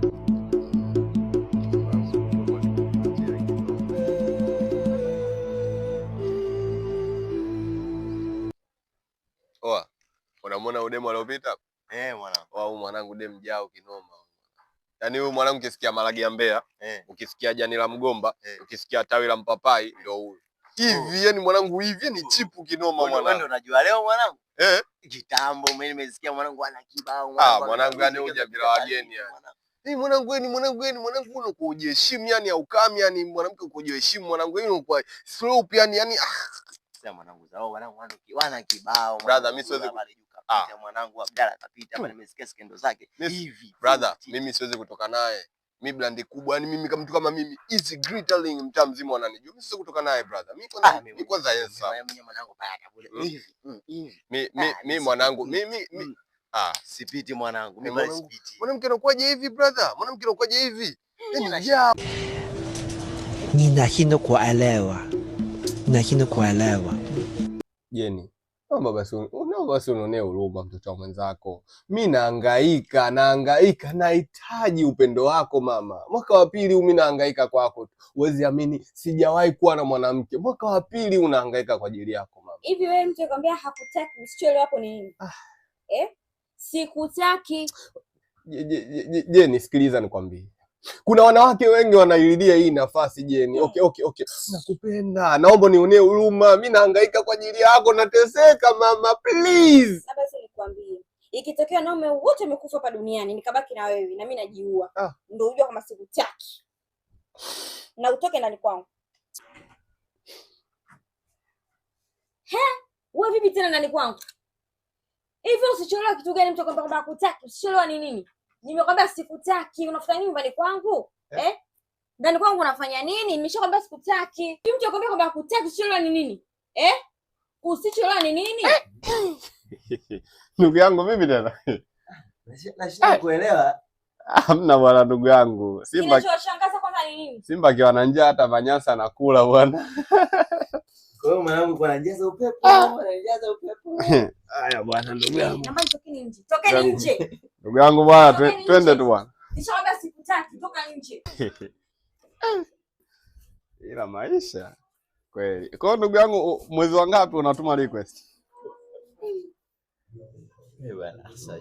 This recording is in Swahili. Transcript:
Oa, unamwona udemu aliopita? Eh, mwanangu. Oa, huyu mwanangu demu jao kinoma. Yaani huyu mwanangu ukisikia maragi ya Mbeya, ukisikia jani la mgomba, ukisikia tawi la mpapai ndio huyu. Hivi yani mwanangu hivi ni chipu kinoma Wewe ndio mwanangu. unajua leo mwanangu? Eh? Kitambo mimi nimesikia mwanangu ana kibao. Ah, mwanangu yani huja bila wageni yani. Hey, mwanangu yani mwanangu yani mwanangu uno kujiheshimu yani aukami yani mwanamke kujiheshimu mwanangu yani kwa slope yani yani ah. Sasa mwanangu zao mwanangu wana kibao. Brother, mimi siwezi ah. Mwanangu Abdalla kapita hapa, nimesikia skendo zake hivi. Brother, mimi siwezi kutoka naye. Mimi brand kubwa yani mimi kama mtu kama mimi easy glittering mtaa mzima wananijua. Mimi siwezi kutoka naye brother. Mimi kwanza mimi kwanza yes. Mimi mwanangu paya kabule. Hivi. Hivi. Mimi mwanangu mimi ah, sipiti mwanangu. Mimi bali sipiti. Mwanamke anakuwaje hivi brother? Mwanamke anakuwaje hivi? Yaani ja. Ninashindwa kuelewa. Ninashindwa kuelewa. Jeni, naomba basi naomba basi unionee huruma mtoto wa mwenzako. Mi nahangaika, nahangaika, nahitaji upendo wako mama. Mwaka wa pili mimi nahangaika kwako. Huwezi amini sijawahi kuwa na mwanamke. Mwaka wa pili unahangaika kwa ajili yako mama. Hivi wewe mtu akwambia hakutaki, usichoelewa hapo ni nini? Ah. Eh? Sikutaki. Jeni, sikiliza nikwambie. Kuna wanawake wengi wanaililia hii nafasi Jeni. Okay. Nakupenda. Naomba nionee huruma. Mimi nahangaika kwa ajili yako, nateseka mama, please. Labda sasa nikwambie. Ikitokea wanaume wote wamekufa hapa duniani, nikabaki na wewe na mimi najiua. Ah. Ndio ujue kama sikutaki. Na utoke ndani kwangu. He? Wewe vipi tena ndani kwangu? Hivi usicholewa kitu gani mtu akwambia kwamba hakutaki? Usicholewa ni nini? Nimekwambia sikutaki, unafanya nini nyumbani kwangu? Eh? Ndani kwangu unafanya nini? Nimeshakwambia sikutaki. Hivi mtu akwambia kwamba hakutaki, usicholewa ni nini? Eh? Usicholewa ni nini? Ndugu yangu vipi tena? Nashindwa kuelewa. Hamna bwana ndugu yangu. Simba kinachoshangaza kwanza ni nini? Simba akiwa na njaa hata manyasa anakula bwana. Kwa hiyo mwanangu kwa anajaza upepo, anajaza upepo. Haya bwana ndugu yangu. Naomba nitokeni nje. Tokeni nje. Ndugu yangu bwana, twende tu bwana. Nishakwambia sikutaki, toka nje. Ila maisha kweli. Kwa hiyo ndugu yangu mwezi wa ngapi unatuma request? Eh bwana, sasa.